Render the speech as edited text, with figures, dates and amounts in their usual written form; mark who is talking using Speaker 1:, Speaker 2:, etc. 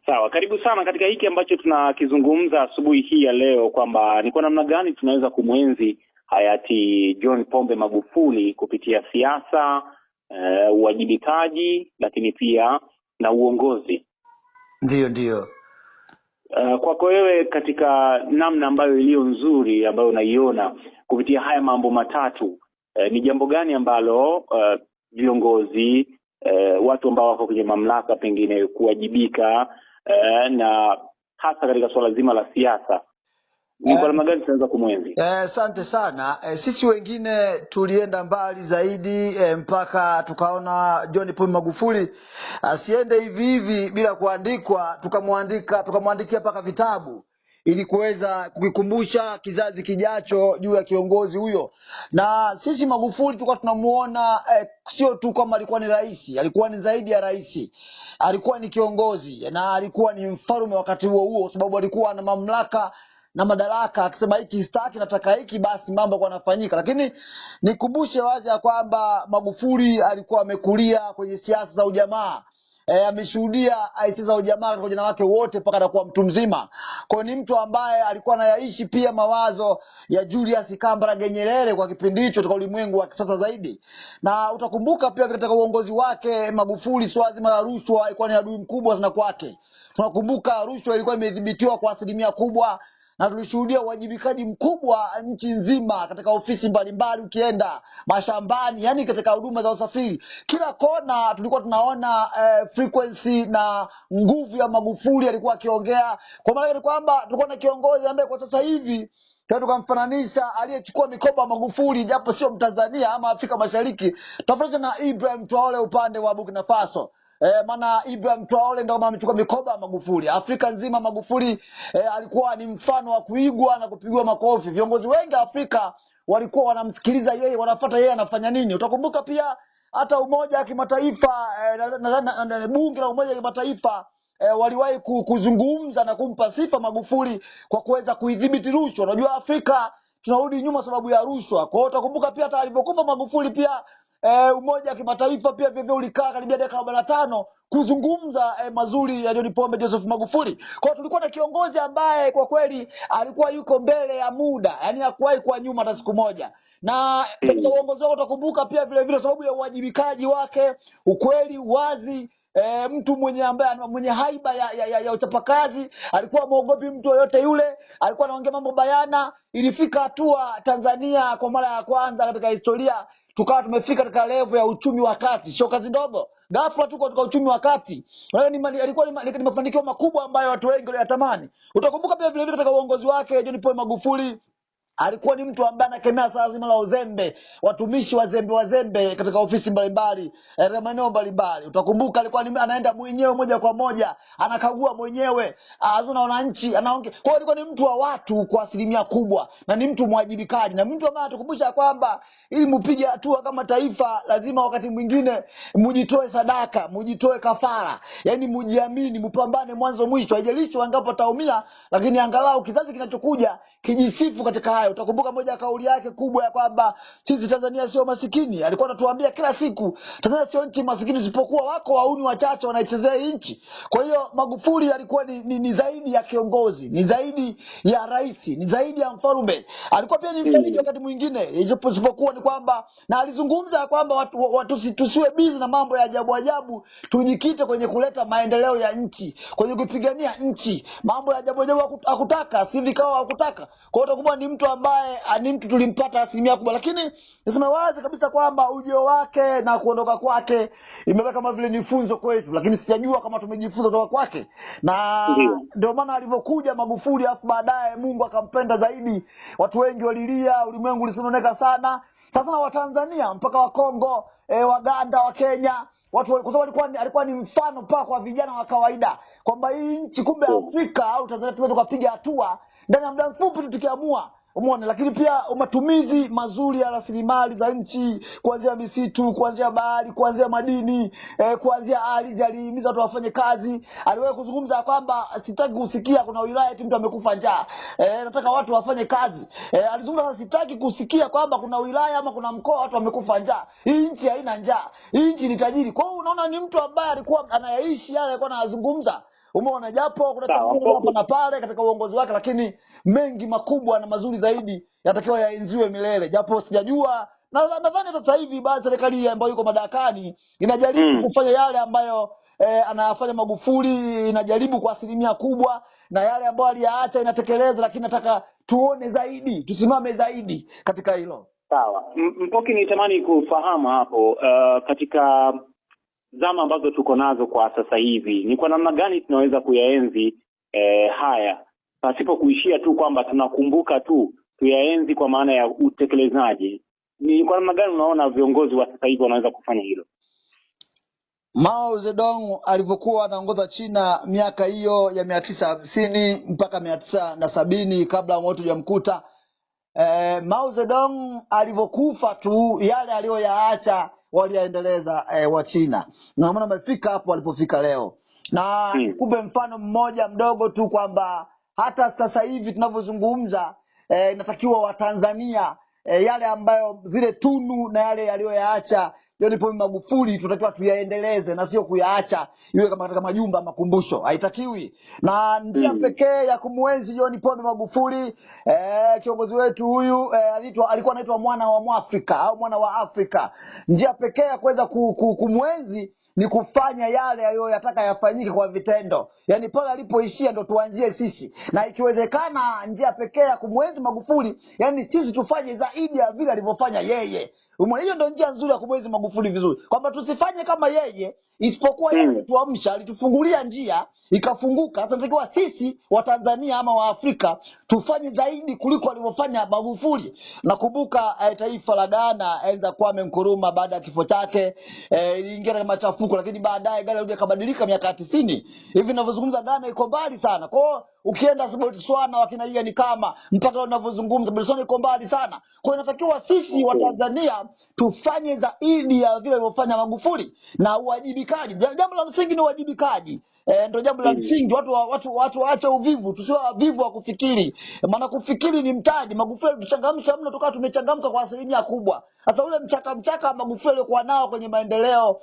Speaker 1: Sawa, karibu sana katika hiki ambacho tunakizungumza asubuhi hii ya leo, kwamba ni kwa namna gani tunaweza kumwenzi hayati John Pombe Magufuli kupitia siasa, uwajibikaji, lakini pia na uongozi.
Speaker 2: Ndiyo, ndiyo.
Speaker 1: Kwako wewe, katika namna ambayo iliyo nzuri ambayo unaiona kupitia haya mambo matatu, ni jambo gani ambalo viongozi, watu ambao wako kwenye mamlaka pengine kuwajibika, na hasa katika suala zima la siasa, ni kwa namna gani tunaweza kumwenzi?
Speaker 2: Asante sana. Sisi wengine tulienda mbali zaidi, mpaka tukaona John Pombe Magufuli asiende hivi hivi bila kuandikwa, tukamwandikia mpaka vitabu ili kuweza kukikumbusha kizazi kijacho juu ya kiongozi huyo. Na sisi Magufuli tulikuwa tunamuona sio tu kama alikuwa ni rais, alikuwa ni zaidi ya rais. Alikuwa ni kiongozi na alikuwa ni mfalme wakati huo huo, sababu alikuwa na mamlaka na madaraka, akisema hiki sitaki, nataka hiki, basi mambo yalikuwa yanafanyika. Lakini nikumbushe wazi ya kwamba Magufuli alikuwa amekulia kwenye siasa za ujamaa. Ameshuhudia siasa za ujamaa katika ujana wake wote mpaka anakuwa mtu mzima. Kwa hiyo ni mtu ambaye alikuwa anayaishi pia mawazo ya Julius Kambarage Nyerere kwa kipindi hicho katika ulimwengu wa kisasa zaidi. Na utakumbuka pia katika uongozi wake Magufuli, swala zima la rushwa ilikuwa ni adui mkubwa sana kwake. Tunakumbuka rushwa ilikuwa imedhibitiwa kwa asilimia kubwa, na tulishuhudia uwajibikaji mkubwa nchi nzima, katika ofisi mbalimbali, ukienda mashambani, yani katika huduma za usafiri, kila kona tulikuwa tunaona frequency na nguvu ya Magufuli alikuwa akiongea. Kwa maana ni kwamba tulikuwa na kiongozi ambaye kwa sasa hivi tunaweza tukamfananisha aliyechukua mikoba ya Magufuli, japo sio Mtanzania ama Afrika Mashariki, tofauti na Ibrahim Traore upande wa Burkina Faso. Maana Ibrahim Traore ndio amechukua mikoba ya Magufuli. Afrika nzima Magufuli alikuwa ni mfano wa kuigwa na kupigwa makofi. Viongozi wengi Afrika walikuwa wanamsikiliza yeye, wanafuata yeye anafanya nini. Utakumbuka pia hata Umoja wa Kimataifa, bunge la Umoja wa Kimataifa waliwahi kuzungumza na kumpa sifa Magufuli kwa kuweza kuidhibiti rushwa. Unajua Afrika tunarudi nyuma sababu ya rushwa. Kwa hiyo utakumbuka pia hata alipokufa Magufuli pia Umoja wa Kimataifa pia vivyo ulikaa karibia dakika 45 kuzungumza mazuri ya John Pombe Joseph Magufuli. Kwa hiyo tulikuwa na kiongozi ambaye kwa kweli alikuwa yuko mbele ya muda, yani hakuwahi kuwa nyuma hata siku moja. Na katika uongozi wake utakumbuka pia vile vile sababu ya uwajibikaji wake, ukweli, uwazi, mtu mwenye ambaye mwenye haiba ya uchapakazi, alikuwa muogopi mtu yoyote yule, alikuwa anaongea mambo bayana. Ilifika hatua Tanzania kwa mara ya kwanza katika historia tukawa tumefika katika level ya uchumi wa kati, sio kazi ndogo. Ghafla tuko katika uchumi wa kati. Kwa hiyo alikuwa ni mafanikio makubwa ambayo watu wengi waliyatamani. Utakumbuka pia vile vile katika uongozi wake John Pombe Magufuli alikuwa ni mtu ambaye anakemea swala zima la uzembe, watumishi wazembe wazembe katika ofisi mbalimbali, katika maeneo mbalimbali. Utakumbuka alikuwa anaenda mwenyewe moja kwa moja, anakagua mwenyewe, azuna wananchi, anaongea. Kwa hiyo alikuwa ni mtu wa watu kwa asilimia kubwa, na ni mtu mwajibikaji, na mtu ambaye anatukumbusha kwamba ili mpige hatua kama taifa lazima wakati mwingine mjitoe sadaka, mjitoe kafara, yani mjiamini, mpambane mwanzo mwisho, haijalishi wangapi wataumia, lakini angalau kizazi kinachokuja kijisifu katika hayo. Utakumbuka moja ya kauli yake kubwa ya kwamba sisi Tanzania sio masikini. Alikuwa anatuambia kila siku Tanzania sio nchi masikini, isipokuwa wako wauni wachache wanaichezea hii nchi. Kwa hiyo Magufuli alikuwa ni zaidi ya kiongozi, ni zaidi ya rais, ni zaidi ya mfalme. Alikuwa pia ni mfariji wakati mwingine, isipokuwa ni kwamba, na alizungumza kwamba watu tusiwe busy na mambo ya ajabu ajabu, tujikite kwenye kuleta maendeleo ya nchi, kwenye kupigania nchi. Mambo ya ajabu ajabu hakutaka, si vikao hakutaka. Kwa hiyo utakumbuka ni mtu ambaye ni mtu tulimpata asilimia kubwa, lakini niseme wazi kabisa kwamba ujio wake na kuondoka kwake imekuwa kama vile ni funzo kwetu, lakini sijajua kama tumejifunza kutoka kwake. Na ndio maana alivyokuja Magufuli afu baadaye Mungu akampenda zaidi, watu wengi walilia, ulimwengu ulisononeka sana. Sasa na Watanzania mpaka wa Kongo, Waganda, wa Kenya, watu kwa sababu alikuwa ni mfano paa kwa vijana wa kawaida kwamba hii nchi kumbe Afrika au Tanzania tunaweza tukapiga hatua ndani ya muda mfupi tu tukiamua. Umeona? Lakini pia matumizi mazuri ya rasilimali za nchi, kuanzia misitu, kuanzia bahari, kuanzia madini, kuanzia ardhi, alihimiza watu wafanye kazi. Aliwahi kuzungumza kwamba sitaki kusikia kuna wilaya eti mtu amekufa njaa. Nataka watu wafanye kazi. Alizungumza sitaki kusikia kwamba kuna wilaya ama kuna mkoa watu wamekufa njaa. Hii nchi haina njaa. Hii nchi ni tajiri. Kwa hiyo unaona ni mtu ambaye alikuwa anayaishi yale alikuwa anayazungumza. Umeona, japo kuna changamoto hapa na pale katika uongozi wake, lakini mengi makubwa na mazuri zaidi yatakiwa yaenziwe milele, japo sijajua nadhani hata sasa hivi baadhi serikali ambayo iko madarakani inajaribu kufanya yale ambayo anayafanya Magufuli, inajaribu kwa asilimia kubwa, na yale ambayo aliyaacha inatekeleza, lakini nataka tuone zaidi, tusimame zaidi katika hilo.
Speaker 1: Sawa. Mpoki, nitamani kufahamu hapo katika zama ambazo tuko nazo kwa sasa hivi, ni kwa namna gani tunaweza kuyaenzi haya pasipo kuishia tu kwamba tunakumbuka tu, tuyaenzi kwa maana ya utekelezaji. Ni kwa namna gani unaona viongozi wa sasa hivi wanaweza kufanya hilo?
Speaker 2: Mao Zedong alivyokuwa anaongoza China miaka hiyo ya 950 mpaka 970 kabla mauti hujamkuta. Mao Zedong alivyokufa tu yale aliyoyaacha waliyaendeleza wa China, na maana wamefika hapo walipofika leo. Na kumbe mfano mmoja mdogo tu kwamba hata sasa hivi tunavyozungumza, inatakiwa Watanzania yale ambayo zile tunu na yale yaliyoyaacha John Pombe Magufuli tunatakiwa tuyaendeleze na sio kuyaacha iwe kama katika majumba makumbusho, haitakiwi. Na njia pekee ya kumwenzi John Pombe Magufuli kiongozi wetu huyu alikuwa anaitwa mwana wa Mwafrika au mwana wa Afrika. Njia pekee ya kuweza kumwenzi ni kufanya yale aliyoyataka yafanyike kwa vitendo, yaani pale alipoishia ndo tuanzie sisi, na ikiwezekana njia pekee ya kumwenzi Magufuli, yani sisi tufanye zaidi ya vile alivyofanya yeye. Umeona, hiyo ndo njia nzuri ya kumwenzi Magufuli vizuri, kwamba tusifanye kama yeye, isipokuwa yeye alituamsha, alitufungulia njia ikafunguka. Sasa tunatakiwa sisi Watanzania ama Waafrika tufanye zaidi kuliko alivyofanya Magufuli. Nakumbuka taifa la Ghana enza Kwame Nkrumah baada ya kifo chake iliingia katika machafuko, lakini baadaye Ghana ilikuja ikabadilika miaka 90. Hivi ninavyozungumza Ghana iko mbali sana. Kwa hiyo ukienda Botswana wakina Ian Khama mpaka leo ninavyozungumza Botswana iko mbali sana. Kwa hiyo inatakiwa sisi Watanzania tufanye zaidi ya vile alivyofanya Magufuli na uwajibikaji. Jambo la msingi ni uwajibikaji. Ndio jambo la msingi. Watu waache uvivu, tusiwe wavivu wa kufikiri. Maana kufikiri ni mtaji. Magufuli alituchangamsha mno, tukawa tumechangamka kwa asilimia kubwa. Sasa ule mchaka mchaka Magufuli aliokuwa nao kwenye maendeleo,